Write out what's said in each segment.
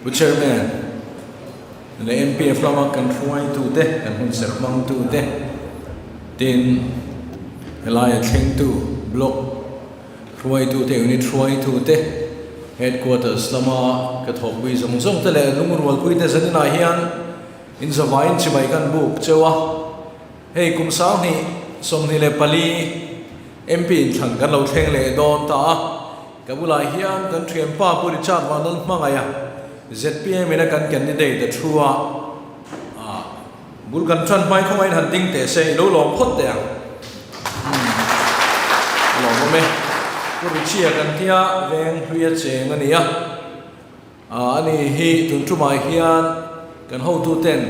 Pu Chairman leh MPF lama kan hruaitute, kan hunserh hmangtute, tin helaia thlengtu Block hruaitute, Unit hruaitute, Headquarters lama ka thawkpui zawng zawng te leh lungrualpuite zaninah hian inzavaiin chibai kan buk cheu a. Hei kum 2024 MP inthlan kan lo thleng leh dawn ta a, ka bulah hian kan thianpa Pu Richard Vanlal hmangaih a, zpm in a kan candidate a thu a, bul kan tan hmai khawngaihin han ding teh se, i lo lawm phawt teh ang. Umm a lawmawm e. Pu Richie-a kan tia veng hlui a cheng a ni a. A ni hi tun tumah hian kan hotuten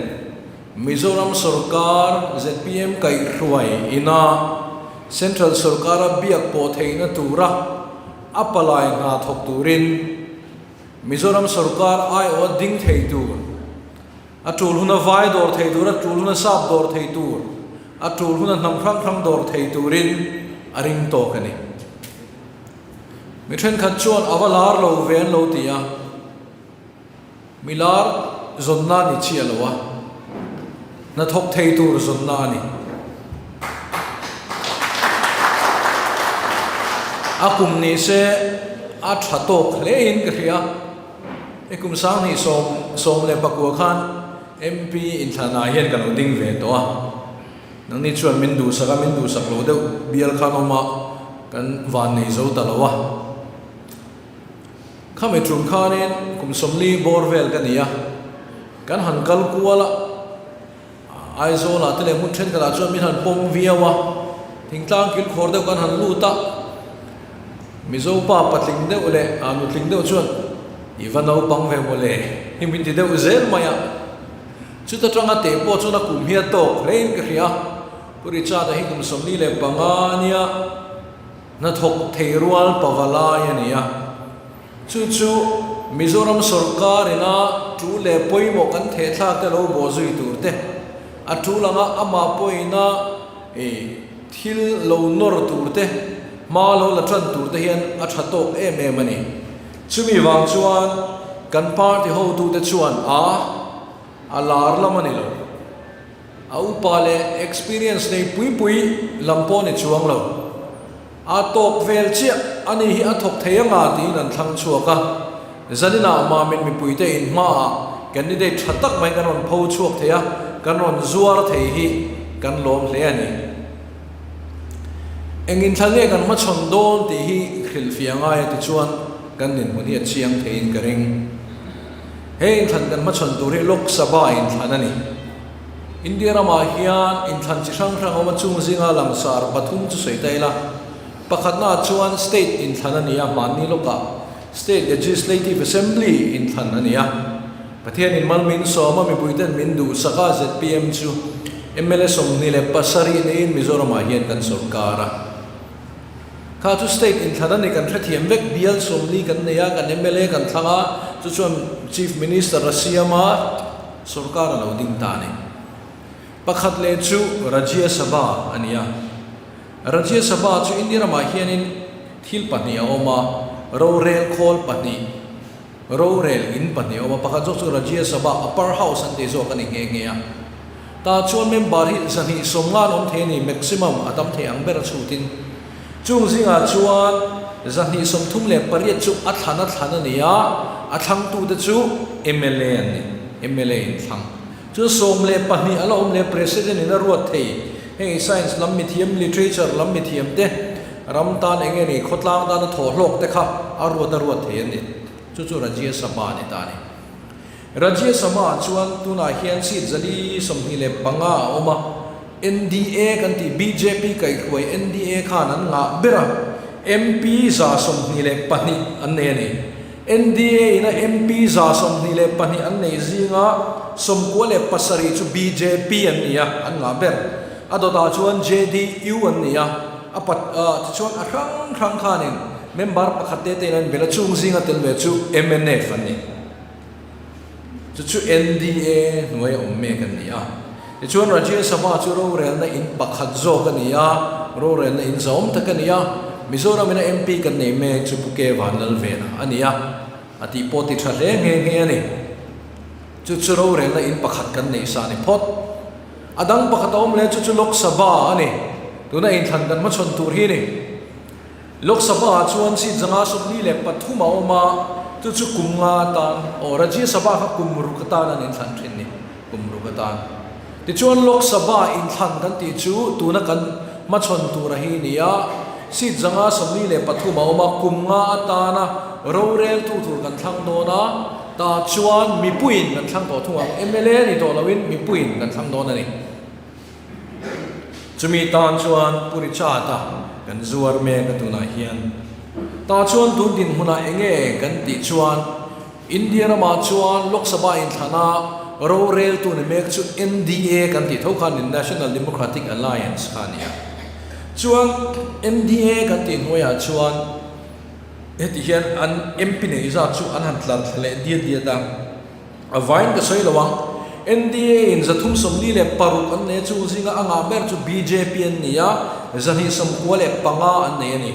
Mizoram sorkar zpm kaihhruai ina Central sorkara biak pawh theihna tura a palai hna thawk turin Mizoram sorkar aiawha ding thei tur, a tul huna vai dawr thei tur, a tul huna sap dawr thei tur, a tul huna hnam hrang hrang dawr thei turin a ring tawk a ni. Mi thenkhat chuan a va lar lo ve an lo ti a, mi lar zawnna ni chiah lo a, hnathawk thei tur zawnna a ni. A kum ni se a tha tawk hle in ka hria. Hei kum 2019 khan MP inthlanah hian ka lo ding ve tawh a. Nangni chuan min duhsak a, min duhsak lo deuh bial khan awm a, kan van nei zo ta lo a. Khami tum khanin kum 40 bawr vel ka ni a, kan han kal kual a, Aizawlah te leh hmun thenkhatah chuan min han pawm viau a, thingtlang kilkhawr deuh kan han lut a, Mizo pa patling deuh leh nutling deuh chuan i va naupang ve mawle hi min ti deuh zel mai a. Chuta tanga teh pawh chuan a kum hi a tawk hlein ka hria. Pu Richard-a hi kum 45 a nia, hnathawk thei rual pava lai a ni a. Chu chu Mizoram sorkar ina tu leh pawimawh kan thehthlak te lo bawh zui tur te, a tu langa amah pawhina thil lo nawr tur te, hma lo la tan tur te hian a tha tawk em em a ni. Chumi vang chuan kan party hotute chuan a a lar lam a ni lo. A upa leh experience nei pui pui lam pawh ni chuang lo. A tawk vel chiah a ni hi a thawk thei anga tiin an thlang chhuak a. Zaninah Mamin mipuite in hmaah candidate tha tak mai kan rawn pho chhuak thei a, kan rawn zuar thei hi kan lawm hle a ni. Eng inthlan nge kan hmachhawn dawn tih hi hrilhfiah ngai a tichuan kan dinhmun hi a chiang theiin ka ring. He inthlan kan hmachhawn tur hi Lok Sabha inthlan a ni. India ramah hian inthlan chi hrang hrang awm a chung zinga langsar pathum chu sawi ta ila. Pakhatnaah chuan state inthlan a ni a, hmanni lawkah State Legislative Assembly inthlan a ni a. Pathianin mal min sawm a, mipuiten min duhsak a, zpm chu mla 27 neiin Mizoramah hian kan sawrkar a. Kha chu state inthlan a ni, kan hrethiam vek, bial 40 kan nei a, kan mla kan thlang a, chu chuan Chief Minister a siam a, sawrkar a lo ding ta a ni. Pakhat leh chu Rajya Sabha a ni a. Rajya Sabha chu India ramah hianin thil pahnih a awm a, rorel khawl pahnih, Rorel in pahnih a awm a, pakhat zawk chu Rajya Sabha Upper House an tih zawk a ni nghe nghe a. Tah chuan member hi 250 an awm thei a ni, maximum a tam thei ang ber a chhutin. Chung zingah chuan 238 chu a thlan a thlan a ni a, a thlangtute chu mla an ni, mla in thlang. Chuan 12 a la awm leh President in a ruat thei. Heng science lam mithiam, literature lam mithiam te, ram tan eng nge ni, khawtlang tana thawh hlawk te kha a ruat a ruat thei an ni. Chu chu Rajya Sabha a ni ta a ni. Rajya Sabha ah chuan tunah hian seat 425 a awm a, NDA kan tih bjp kaihhruai NDA khan an ngah ber a, MP 122 an nei a ni. NDA ina MP 122 an nei zinga 97 chu bjp an ni a, an ngah ber. A dawtah chuan JDU an ni a, a pat tichuan a hrang hrang khanin member pakhat te tein an bel a, chung zinga tel ve chu mnf an ni. Chu chu NDA hnuai a awm mek an ni a. Tichuan Rajya Sabha chu rorelna in pakhat zawk a ni a, rorelna in zahawm tak a ni a. Mizoram ina MP kan nei mek chu Pu K Vanlalvena a ni a. A tih pawh ti tha hle nghe nghe a ni. Chu chu rorelna in pakhat kan neih sa a ni phawt. A dang pakhat a awm leh chu chu Lok Sabha a ni. Tuna inthlan kan hmachhawn tur hi a ni. Lok Sabha ah chuan seat 123 a awm a, chu chu kum nga atan, aw Rajya Sabha kha kum ruk atan an inthlan thin ni, kum ruk atan. Tichuan Lok Sabha inthlan kan tih chu tuna kan hmachhawn tura hi a ni a, seat 123 a awm a, kum nga atana roreltu tur kan thlang dawn a, tah chuan mipuiin kan thlang tawh thung ang, mla ni tawh loin mipuiin kan thlang dawn a ni. Chumi tan chuan Pu Richard-a kan zuar mek a tunah hian. Tah chuan tun dinhmunah eng nge kan tih chuan India ramah chuan Lok Sabha inthlana roreltu ni mek chu NDA kan tih tho kha ni National Democratic Alliance kha a ni a. Chuan NDA kan tih hnuaiah chuan heti hian an MP neih zat chu an han tlar thla leh diat diat a. A vain ka sawi lo ang. NDA in 346 an nei a, chung zinga a ngah ber chu bjp an ni a, 295 an nei a ni.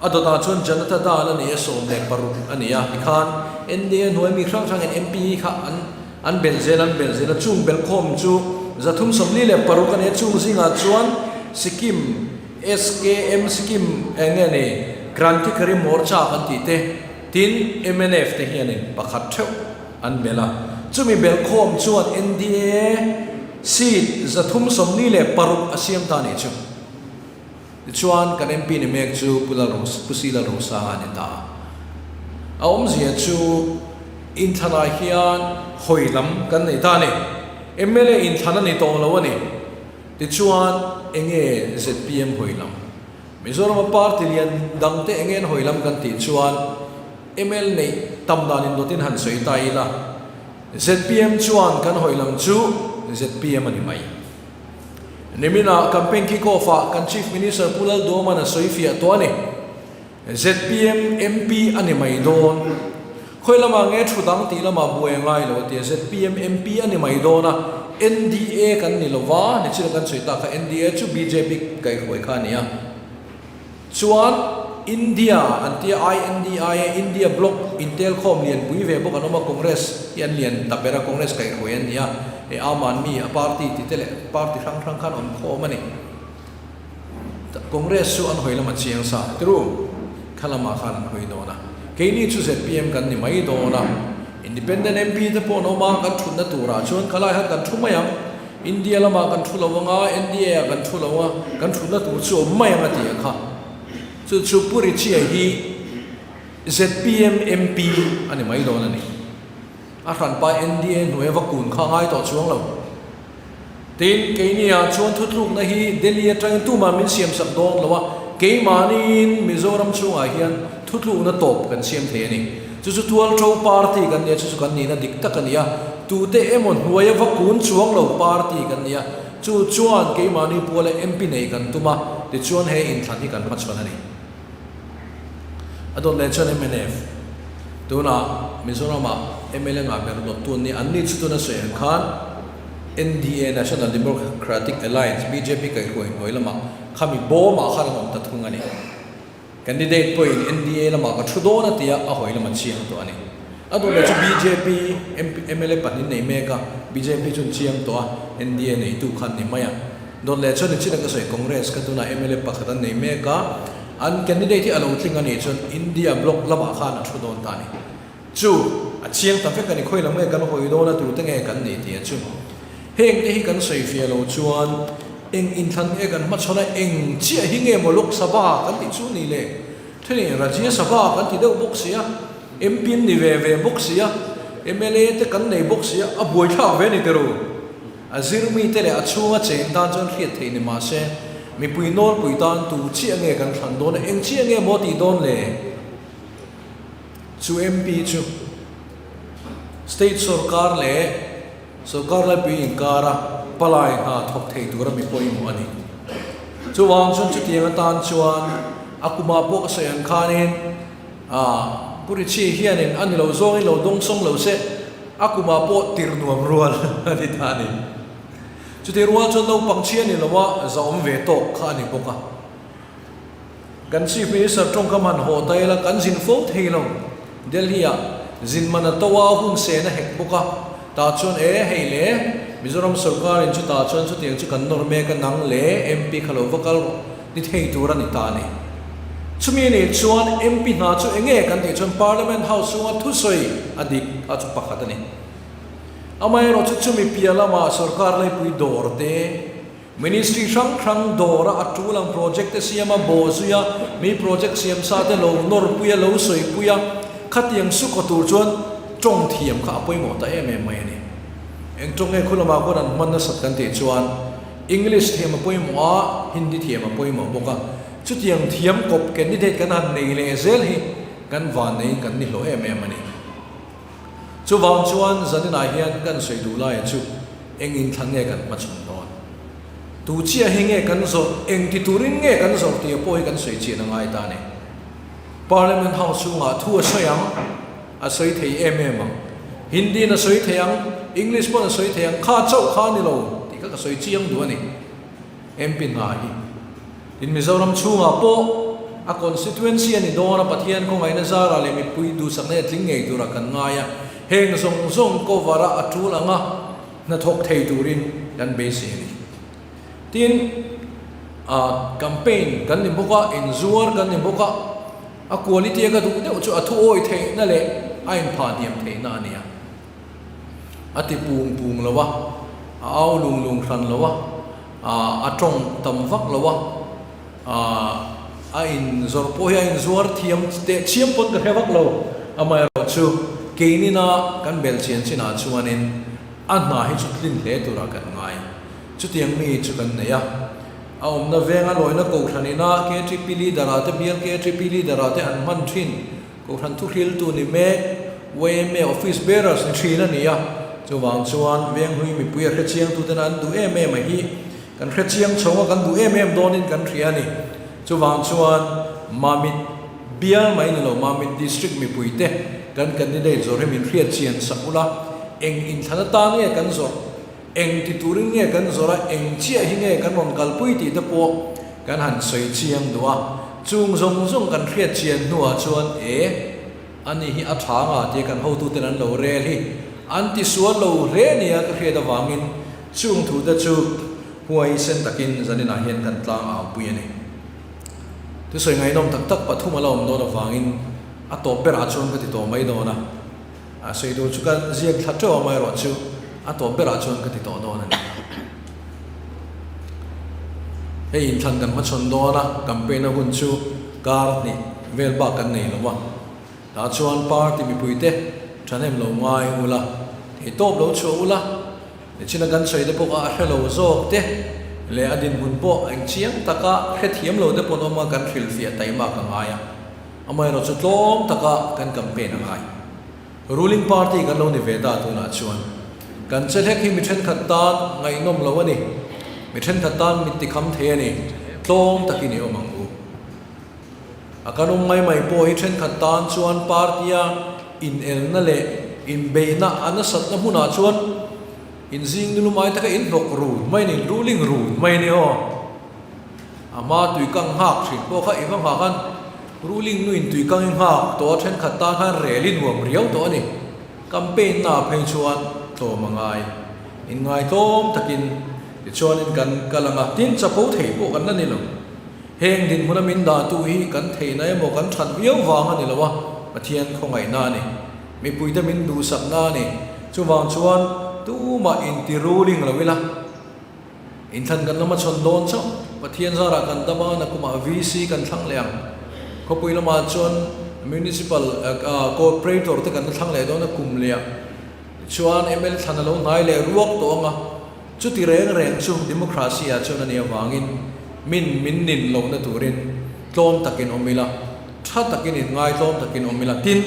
A dawtah chuan Janata Dal a nei a, 16 a ni a. Tikhan NDA hnuai mi hrang hrangin MP kha an an belh zel an belh zel a, chung belhkhawm chu 346 a nei a, chung zingah chuan Sikkim SKM Sikkim eng nge ni Krantikari Morcha kan tih te, Tin, mnf te hianin pakhat theuh an belh a, chumi belhkhawm chuan NDA seat 346 a siam ta nih chu. Tichuan, kan MP ni mek chu Pu Lalro, Pu Si Lalrosanga a ni ta a. A awmzia chu inthlanah hian hawi lam kan nei ta a ni. Mla inthlan a ni tawh lo a ni. Tichuan, enge zpm hawi lam? Mizorama party lian dangte eng en hawi lam kan tih chuan ml neih tam dan indawtin han sawi ta ila, zpm chuan kan hawi lam chu zpm a ni mai. Niminah campaign kick off ah kan Chief Minister Pu Lalduoman a sawi fiah tawh a ni. Zpm MP a ni mai dawn. Khawi lamah nge thu dang tih lamah buai a ngai lo a ti a, zpm MP a ni mai dawn a, NDA kan ni lo va, nichina kan sawi tak kha NDA chu bjp kaihruai kha a ni a. Chuan India an tia INDIA, India Bloc intelkhawm lianpui ve bawk an awm a, Congress hi an lian ta ber a, Congress kaihruai an ni a, hei Aam Aadmi a party ti te leh party hrang hrang khan awm khawm a ni. Congress chu an hawi lam a chiang sa tiru, kha lamah khan an hawi dawn a, keini chu zpm kan ni mai dawn a, Independent MP te pawh an awm a, kan thutna turah chuan khalai khan kan thu mai ang, India lamah kan thu lo anga, NDA ah kan thu lo a, kan thutna tur chu awm mai ang a ti a kha. Chu chu Pu Richie hi zpm MP a ni mai dawn a ni. A hranpa NDA hnuaia va kun kha a ngai tawh chuang lo. Tin, keiniah chuan thutlukna hi Delhi atangin tumah min siamsak dawn lo a, keimahniin Mizoram chhungah hian thutlukna tawp kan siam thei a ni. Chu chu Tualtho Party kan nia, chu chu kan nihna dik tak a ni a, tute emaw hnuaia va kun chuang lo party kan ni a, chu chuan keimahni puala MP nei kan tum a, tichuan he inthlan hi kan hmachhawn a ni. A dawt leh chuan mnf, tunah Mizoramah mla ngah ber dawttu an ni, an ni chu tuna sawi ang khan NDA, National Democratic Alliance, bjp kaihruai hnuai lamah khami bawmah khan an awm ta thung a ni. Candidate pawhin NDA lamah ka thu dawn a tia a hawi lam a chiang tawh a ni. A dawt leh chu bjp mla pahnih nei mek a, bjp chu an chiang tawh a, NDA neitu kha an ni mai a. Dawt leh chuan nichina ka sawi Congress kha tunah mla pakhat an nei mek a, an candidate hi a lo tling a nih chuan India bloc lamah khan a thu dawn ta a ni. Chu a chiang ta vek a ni, khawi lam nge kan hawi dawn a tute nge kan nih tih a chu. Heng te hi kan sawi fiah lo chuan eng inthlan nge kan hmachhawn a, eng chiah hi nge maw Lok Sabha kan tih chu ni le? Thenin Rajya Sabha kan ti deuh bawk si a, MP an ni ve ve bawk si a, mla te kan nei bawk si a, a buaithlak ve a ni tiraw? A zirmite leh a chhunga cheng tan chuan hriat theih ni mah se, mipui nawlpui tan tu chiah nge kan thlan dawn a, eng chiah nge maw tih dawn le? Chu MP chu State sawrkar leh sawrkar laipui inkara palai hna thawk thei tura mi pawimawh a ni. Chuvang chuan chutiang atan chuan a kumah pawh ka sawi ang khanin ah Pu Richie hianin a ni lo zawngin lo dawngsawng lo se, A kumah pawh tir nuam rual a ni ta a ni. Chutih rual chuan naupang chhia ni loa zahawm ve tawk kha a ni bawk a. Kan Chief Minister tawngkam han haw ta ila kan zin fo thei lo. Delhi-ah zin man a to a, hun sen a hek bawk a, tah chuan e hei le Mizoram sorkarin chutah chuan chutiang chu kan nawr mek a, nang le MP kha lo va kal rawh ni thei tur a ni ta a ni. Chumi nih chuan MP hna chu eng nge kan tih chuan Parliament House chhunga thusawi a dik a chu pakhat a ni. Amaherawh chu chumi piah lamah sorkar leipui dawr te, Ministry hrang hrang dawra a tul ang project te siam a, bawhzui a, mi project siam sa te lo nawrpui a, lo sawipui a, khatiang sukaw tur chuan tawng thiam kha a pawimawh ta em em mai a ni. Eng tawng nge khu lamah khuan an hman nasat kan tih chuan English thiam a pawimawh a, Hindi thiam a pawimawh bawk a, chutiang thiam kawp candidate kan han nei leh zel hi kan vanneiin kan ni hlawh em em a ni. Chuvang chuan zaninah hian kan sawi duh laia chu eng inthlan nge kan hmachhawn dawn? Tu chiah hi nge kan zawrh, eng ti turin nge kan zawrh tih pawh hi kan sawi chian a ngai ta a ni. Parliament House chhungah thu a sawi ang, a sawi thei em em ang. Hindi-in a sawi thei ang, English pawn a sawi thei ang, kha chauh kha a ni lo tih kha ka sawi chiang duh a ni. MP hna hi. Tin, Mizoram chhungah pawh a constituency a ni dawn a, Pathian khawngaihna zarah leh mipui duhsakna hi a tling ngei turah kan ngai a, heng zawng zawng cover a a tul anga hnathawk thei turin kan beisei a ni. Tin, ah campaign kan ni bawk a, inzuar kan ni bawk a, a quality a ka duh deuh chu a thuawi theihna leh a inphah hniam theihna a ni a. A ti pung pung lo a, a au lung lung hran lo a, a tawng tam vak lo a, a inzawrh pawh hi a inzuar thiam teh chiam pawn ka hre vak lo. Amaherawh chu keinina kan bel chian chinah chuanin a hna hi chu tlin hle turah kan ngai. Chutiang mi chu kan nei a, a awmna venga lawina kohhran ina KTP leader-ah te bial KTP leader-ah te an hman thin. Kohhran thuhriltu ni mek yma office bearers ni thin a ni a, chuvang chuan Venghlui mipui a hrechiangtuten an duh em em a hi kan hrechiang chho a, kan duh em em dawnin kan hria a ni. Chuvang chuan Mamit bial mai ni lo, Mamit district mipuite kan candidate zawrh hi min hriatchian sak ula, eng inthlan atan nge kan zawrh? Eng ti turin nge kan zawrh a, eng chiah hi nge kan rawn kalpui tih te pawh kan han sawi chiang duh a. Chung zawng zawng kan hriat chian hnuah chuan e, ani hi a tha nga tia kan hotuten an lo rel hi an ti sual lo hle nia ka hriat avangin chung thu te chu huaisen takin zaninah hian kan tlang au pui a ni. Thusawi ngaihnawm tak tak pathum a la awm dawn avangin a tawp berah chuan ka ti tawh mai dawn a. A sawi tur chu ka ziak thla teuh amaherawh chu a tawp berah chuan ka ti tawh dawn a ni. Hei inthlan kan hmachhawn dawn a, campaign a hun chu kar hnih vel bak kan nei lo a. Tah chuan party mipuite thahnem lo ngai ula, theihtawp lo chhuah ula, nichina kan sawi te pawh kha a hre lo zawk te leh a dinhmun pawh engchiang taka hrethiam lo te pawn awm a kan hrilhfiah taimak a ngai a. Amaherawh chu tlawm taka kan campaign a ngai. Ruling party kan lo ni ve ta tunah chuan kan che hlek hi mi thenkhat tan ngaihnawm lo a ni. Mi thenkhat tan mit tikham thei a ni. Tlawm takin i awm ang u. A kan awm mai mai pawh hi thenkhat tan chuan party-a inelna leh inbeihna a nasatna hmunah chuan inzing nilum ai taka inhnawk run mai a ni, ruling run mai a ni aw. A hma tuikang nghak thin pawh kha i va nghak a, ruling nuin tuikang i nghak tawh a thenkhat tan khan rel i nuam riau tawh a ni. Campaign na phei chuan tlawm a ngai. Inngaitlawm takin tichuanin kan kal ang a, tin chapo thei pawh kan la ni lo. Heng dinhmuna min dahtu hi kan theihna emaw kan that viau vang a ni lo a, Pathian khawngaihna a ni. Mipuite min duhsakna a ni. Chuvang chuan tumah inti ruling lo ila. Inthlan kan lama chhawn dawn chauh. Pathian zarah kan dam a, nakumah VC kan thlang leh ang. Khawpui lamah chuan Municipal Corporator te kan la thlang leh dawn a kum leh ah. Tichuan mla thlan a lo hnai leh ruak tawh ang a. Chuti reng reng chu Democracy ah chuan a nih avangin min min nin lohna turin tlawm takin awm ila, tha takin inngai tlawm takin awm ila, tin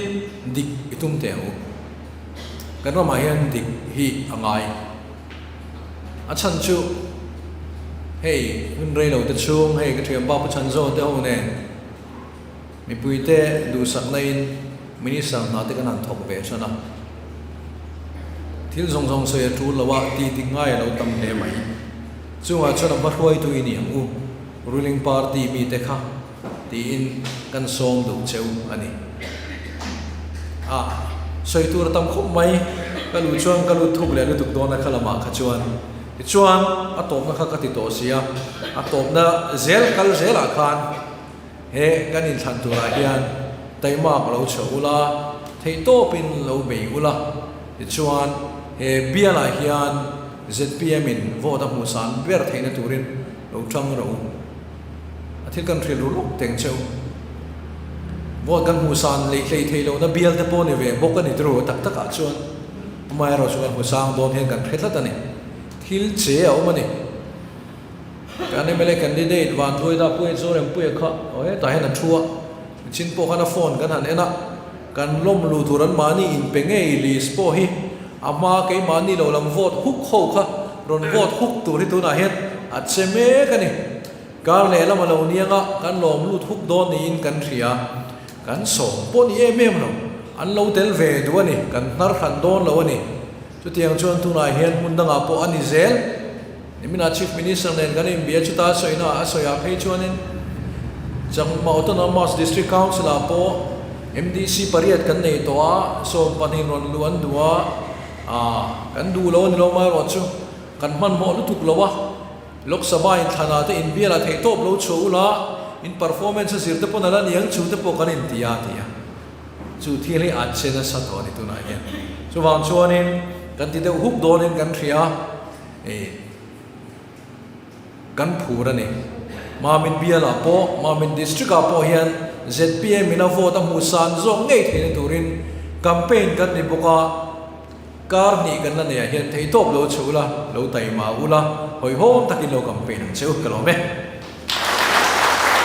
dik i tum teh ang u. Kan ramah hian dik hi a ngai. A chhan chu hei hun rei lo te chhung hei ka thianpa Pu Chhanzaw te ho nen mipui te duhsakna in Minister hna te kan han thawk ve than a, thil zawng zawng sawi a tul lo a ti dik ngai a lo tam hle mai. Chungah chuan a hma hruaitu i ni ang u, ruling party mi te kha tiin kan sawm duh cheu a ni. A sawi tur a tam khawp mai. Ka luh chuan ka lut thuk leh lutuk dawn a kha lamah kha chuan. Tichuan a tawpna kha ka ti tawh si a, a tawpna zel kal zelah khan he kan inthlan turah hian taimak lo chho ula, theihtawpin lo bei ula. Tichuan he bialah hian zpm in vote a hmuhsan ber theihna turin lo tang rawh u. A thil kan hrilh ru lawk teng cheu. Vote kan hmuh san leh hlei thei lohna bial te pawh ni ve bawk a ni turu tak takah chuan amaherawh chu kan hmu sang dawn hian kan hre tlat a ni. Thil che a awm a ni. Kan mla candidate Vanthuaida Puia Zorempuia kha aw hetah hian a thu a, michin pawh khan a phone kan han en a, kan lawm lu tur an mahni inpe ngei list pawh hi a hma keimahni lo lam vote huk ho kha rawn vote huk tur hi tunah hian a che mek a ni. Kar leh lama lo nianga kan lawm lut huk dawn niin kan hria. Kan sawm pawh ni em em lo. An lo tel ve duh a ni, kan hnar hran dawn lo a ni. Chutiang chuan tunah hian hmun dangah pawh a ni zel. Niminah Chief Minister nen kan inbia chuta a sawina a sawiah phei chuanin Chakma Autonomous District Council-ah pawh MDC pariat kan nei tawh a, 12 rawn luh an duh a, kan duh lo a ni lo amaherawh chu kan hmanhmawh lutuk lo a. Lok Sabha inthlanah te inbialah theih tawp lo chhuah ula, in performance a zir te pawn a la niang chu te pawh kan inti a ti a. Chu thil hi a che nasa tawh a ni tunah hian. Chuvang chuanin kan ti deuh huk dawnin kan hria i kan phur a ni. Mamin bialah pawh, Mamin District ah pawh hian zpm in a vote a hmuh san zawk ngei theihna turin campaign kan ni bawk a. Kar hnih kan la nei ah hian theihtawp lo chhe ula, lo taima ula, hawihhawm takin lo campaign ang che u, ka lawm e.